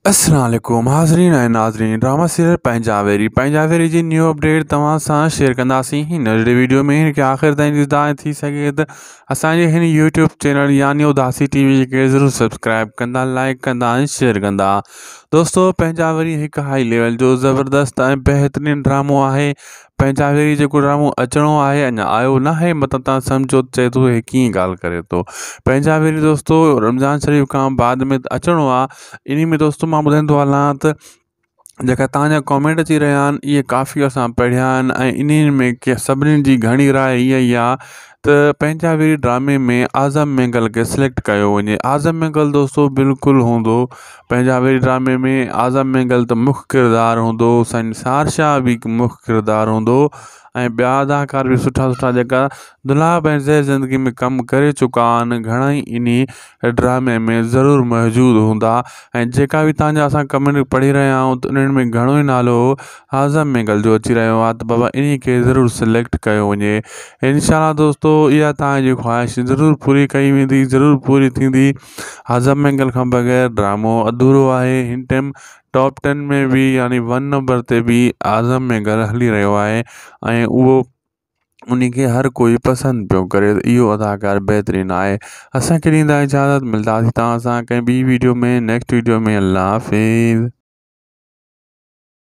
السلام عليڪم حاضرين ۽ ناظرين ڊراما سيريل پنهنجا ويري پنهنجا ويري جي نيو اپڊيٽ توهان سان شيئر ڪنداسين هن ننڍڙي ويڊيو ۾ هن کي آخر تائين ڏسندا ۽ ٿي سگهي ته اسان جي هن يوٽيوب چينل يعني اداسي ٽي وي کي ضرور سبسڪرائب ڪندا لائڪ ڪندا ۽ شيئر ڪندا دوستو پنهنجا ويري هڪ هائي ليول جو زبردست ۽ بهترين ڊرامو آهي پنهنجا ويري جيڪو ڊرامو اچڻو آهي اڃا آيو ناهي متان توهان سمجهو ته چئي ٿو هي ڪيئن ڳالهه ڪري ٿو پنهنجا ويري دوستو رمضان شريف کان بعد ۾ اچڻو آهي انهي ۾ دوستو مان ٻڌائيندو هلان ته جيڪا توهان جا ڪامينٽ اچي رهيا آهن اهي ڪافي اسان پڙهيا آهن ۽ انهن ۾ ڪي سڀني جي گهڻي راء اها ئي آهي ته پنهنجا ويري ڊرامي ۾ اعظم مينگل کي سليڪٽ ڪيو وڃي اعظم مينگل دوستو بلڪل هوندو پنهنجا ويري ڊرامي ۾ اعظم مينگل ته مک ڪردار هوندو سائين نثار شاهه به هڪ مک ڪردار هوندو ۽ ٻيا اداڪار به سٺا سٺا جيڪا دولاب ۽ زهر زندگي ۾ ڪم ڪري چڪا آهن گهڻا ئي انهي ڊرامي ۾ ضرور موجود هوندا ۽ جيڪا به توهان جا اسان ڪمينٽ پڙهي رهيا آهيون ته انهن ۾ گهڻو ئي نالو اعظم مينگل جو اچي رهيو آهي ته بابا انهي کي ضرور سليڪٽ ڪيو وڃي انشاء الله دوستو اها توهان جي خواهش ضرور پوري ڪئي ويندي ضرور پوري ٿيندي اعظم مينگل کان بغير ڊرامو اڌورو آهي هن ٽائيم ٽاپ ٽين ۾ به يعني ون نمبر تي به اعظم مينگل هلي رهيو آهي ۽ اهو ان کي هر ڪوئي پسند پيو ڪري ته اهو اداڪار بهترين آهي اسانکي ڏيندا اجازت ملداسين توهان سان ڪنهن ٻي ويڊيو ۾ نيڪسٽ ويڊيو ۾ الله حافظ.